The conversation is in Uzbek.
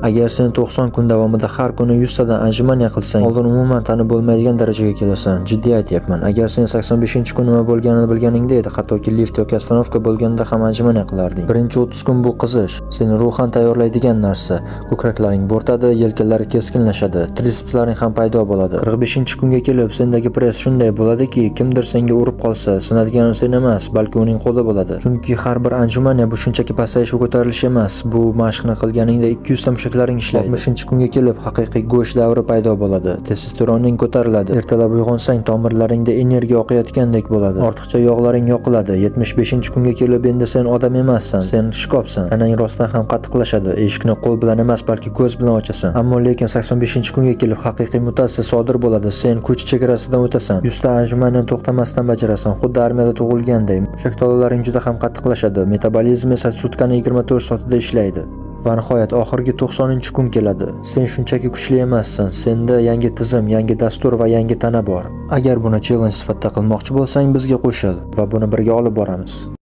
Agar sen 90 kun davomida har kuni 100 tadan отжимания qilsang, oldin umuman tanib bo'lmaydigan darajaga kelasan. Jiddiy aytyapman. Agar sen 85-kun nima bo'lganini bilganingda edi, hattoki lift yoki остановка bo'lganda ham отжимания qilarding. Birinchi 30 kun bu qizish, seni ruhan tayyorlaydigan narsa. Ko'kraklaring bo'rtadi, yelkalari keskinlashadi, tritsepslaring ham paydo bo'ladi. 45-kunga kelib sendagi press shunday bo'ladiki, kimdir senga urib qolsa, sinadigani sen emas, balki uning qo'li bo'ladi. Chunki har bir отжимания bu shunchaki pasayish va ko'tarilish emas, bu mashqni qilganingda 200 ta mushaklaring ishlaydi. 60-kunga kelib haqiqiy go'sht davri paydo bo'ladi. Testosteroning ko'tariladi. Ertalab uyg'onsang tomirlaringda energiya oqayotgandek bo'ladi. Ortiqcha yog'laring yoqiladi. 75-kunga kelib endi sen odam emassan, sen shkopsan. Tanang rostdan ham qattiqlashadi. Eshikni qo'l bilan emas, balki ko'z bilan ochasan. Ammo lekin 85-kunga kelib haqiqiy mutatsiya sodir bo'ladi. Sen kuch chegarasidan o'tasan. 100 ta отжимания to'xtamasdan bajarasan, xuddi armiyada tug'ilganday. Mushak tolalaring juda ham qattiqlashadi. Metabolizm esa sutkani 24 soatida ishlaydi. Va nihoyat oxirgi 90-kun keladi. Sen shunchaki kuchli emassan, senda yangi tizim, yangi dastur va yangi tana bor. Agar buni challenge sifatida qilmoqchi bo'lsang, bizga qo'shil va buni birga olib boramiz.